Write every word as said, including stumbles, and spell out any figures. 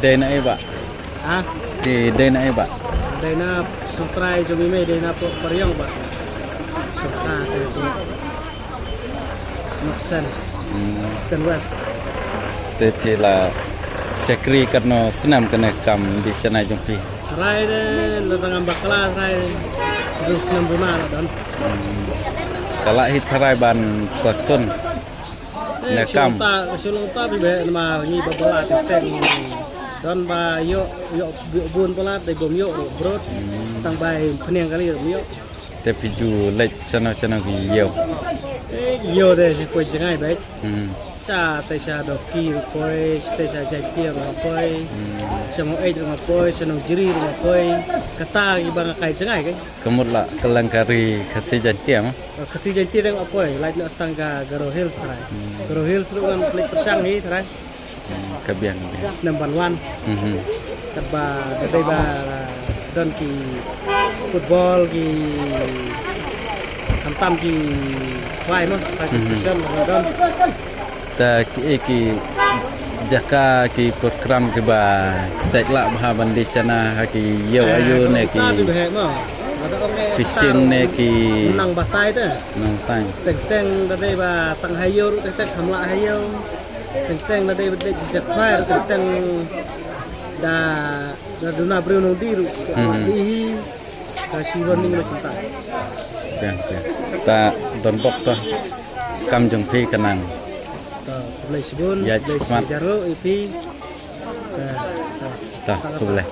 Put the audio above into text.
Dei na ei ba? Ha? Te dei na ei ba? Dei na sngewtrai jong i mei, dei na pdeng Pariong ba. Sngewtrai te te. Noksen. Hmm. Eastern West. Te phi la shakri katno snem kane kam dishna jong phi? Trai de, la tang am bakla trai. Ru snem buna la don. Hmm. Ka lah hi trai ban sa khun. Eh, ne kam. Shu long ta, shu long ta bi be namar ngi ba bala te teng. Don ba ïoh, ïoh, ïoh bun palat, dei bym ïoh, brot. Hmm. Tang bai pynïang kali ïoh. Te phi ju leit shano shano ki ïew. Eh, ïew de shi poi jngai bai. Hmm. Sha te sha Doki ruh poi, te sha Jaintia ruh poi. Hmm. Sha Maweit ruh poi, sha Nongjri ruh poi. Kata ki ba nga kai jngai kai. Ka mut la ka lyngkari Khasi Jaintia mo? Khasi Jaintia dang ap poi, lait noh tang ka Garo Hills trai. Hmm. Garo Hills ruh ngan pynleit pyrshang hi trai. Hmm, ka biang, ka biang. Snem ban wan. Mhm. Katba da dei ba don ki football ki khamtam ki khwai mo, khwai ki Mhm. Pishon, don. Ta ki, eh, ki jaka ki program kiba sek lah bha ban dei shana ha ki ïew ayu ne ki fishing ne ki nang batai te. Nang tai. Teng teng da dei ba tang ha ïew ruh teng teng hamla ha ïew. Teng teng da dei ba dei jaka ruh teng teng da da duna briew nong di ruh. Hmm. Di hi. Ka shi wan ning na kumta. Peng, peng. Ta don bok ta. Kam jong phi ka nang. Ta, khublei shibun, ïa, khublei shibun. Ïa, ipi. Ta, ta. Ta, khublei.